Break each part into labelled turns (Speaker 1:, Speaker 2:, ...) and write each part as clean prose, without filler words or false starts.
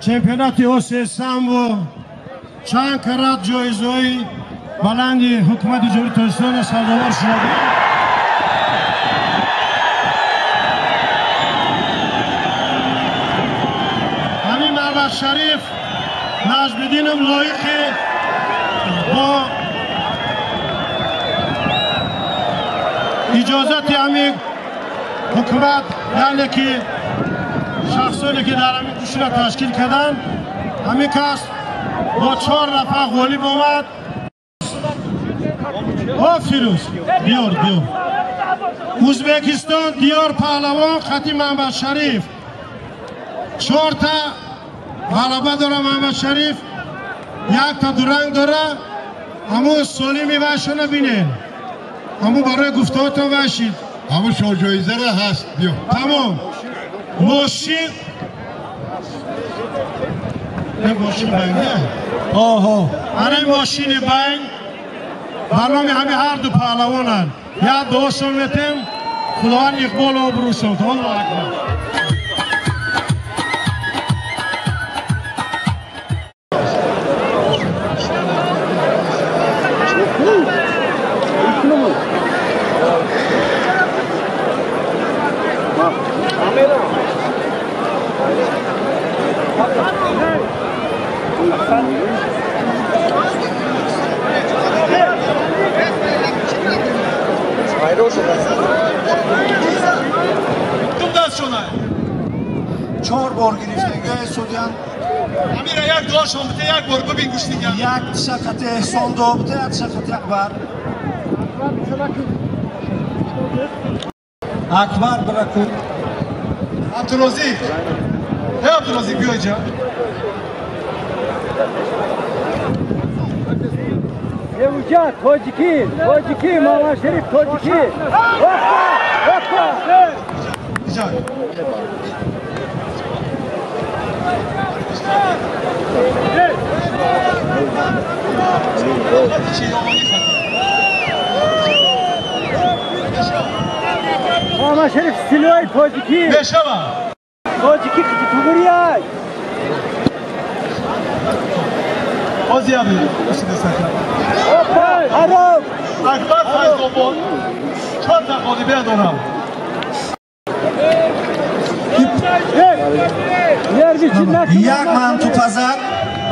Speaker 1: Чемпионати Осиёи самбо чанд карат ҷоизаҳои баланди ҳукумати Ҷумҳурии Тоҷикистон сазовор шуда. Ҳамин Мамадшариф Наҷмиддинов лоиқи бо иҷозати ҳамин ҳукумат, яъне ки шахсоне ки дар ҳамин гӯшина ташкил карданд, ҳамин кас бо 4 нафар ғолиб омад. О Фирӯз, биёр, биёр. Ӯзбекистон Диёр паҳлавон хати Мамадшариф 4та ғалаба дора. Мамадшариф 1та дуранг дора. Ҳамун солими вайшона бинед, ҳамун барои гуфтаҳотон вайшид.
Speaker 2: Ҳамун шоҳҷоизара ҳаст, биё.
Speaker 1: Тамом. Мошин мошин байн,
Speaker 3: оҳо,
Speaker 1: ана мошини байн ба номи ҳами ҳар ду паҳлавонанд. Як дуошон метем, Худованд иқболу обрӯшон. Аллоҳу акбар.
Speaker 3: Чор бор гирифтагиҳои судян.
Speaker 4: Амира як дуошон бите, як бор бибин гӯштиган.
Speaker 3: Як шақати Эҳсон дуо бите, як шақати Акбар. Акбар бираку.
Speaker 4: Абдурозиқ. Э Абдурозиқ биё инҷа.
Speaker 5: Евуҷа тоҷикӣ, тоҷикӣ, Мамадшариф тоҷикӣ. Опа, опа.
Speaker 4: Иҷа.
Speaker 5: Мамадшариф стилёи тоҷикӣ.
Speaker 4: Мешава.
Speaker 5: Тоҷикӣ тугурияй.
Speaker 4: Озияби, ушида сака.
Speaker 5: Опа, ҳаром.
Speaker 4: Акбар Файзобод 4та ғолибия дорам.
Speaker 3: Як манту пазак.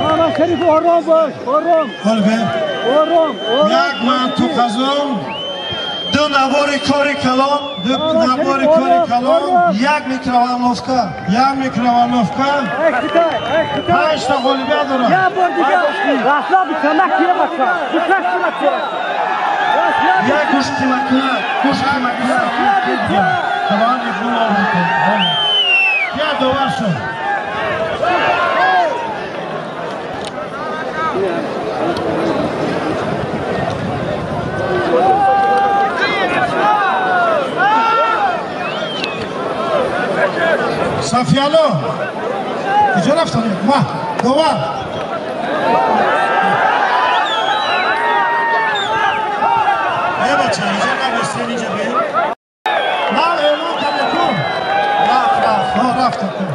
Speaker 5: Мамадшариф ором бош, ором. Ором,
Speaker 1: як манту пазон,
Speaker 3: ду навори кори калон,
Speaker 1: ду навори кори калон,
Speaker 3: як микроволновка,
Speaker 1: як микроволновка, 5та ғолибия дорам.
Speaker 5: Як бор дигар. Расслабиться, накира бача. Бикаши бача.
Speaker 3: Як гӯшти макна, гӯшти макна.
Speaker 1: Худованд иқбол обрӯ кунад. Я довар шуд. Сафиялло, куҷо рафтан? Ма, довар. Э бача, инҷо набошед, инҷо биё. Ман эълон кардам ку.
Speaker 3: Рафт, рафт.
Speaker 1: Ҳо, рафт ку.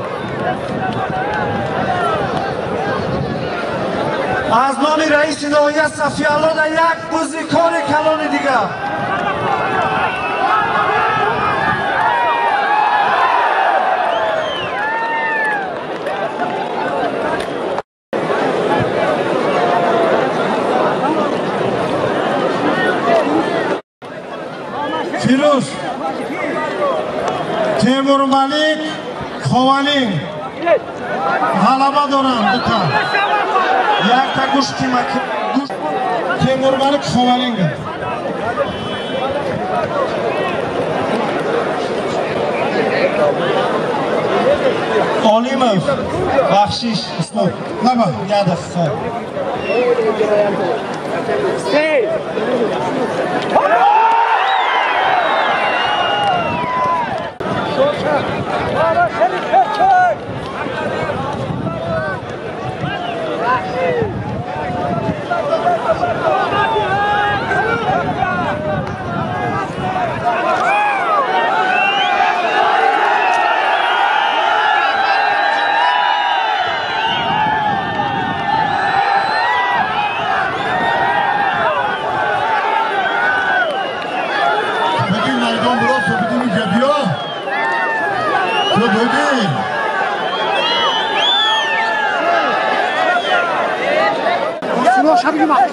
Speaker 3: Аз номи раиси ноҳия Сафиялло да як бузи кори калони дигар.
Speaker 1: Фирӯз, Темурмалик Ховалин ғалаба доранд дута.
Speaker 3: Якта гӯшти
Speaker 1: Темурмалик Ховалинга.
Speaker 3: Олимов, бахшиш,
Speaker 1: Стоп. Лаба.
Speaker 3: Як дақиқа.
Speaker 5: Tabii.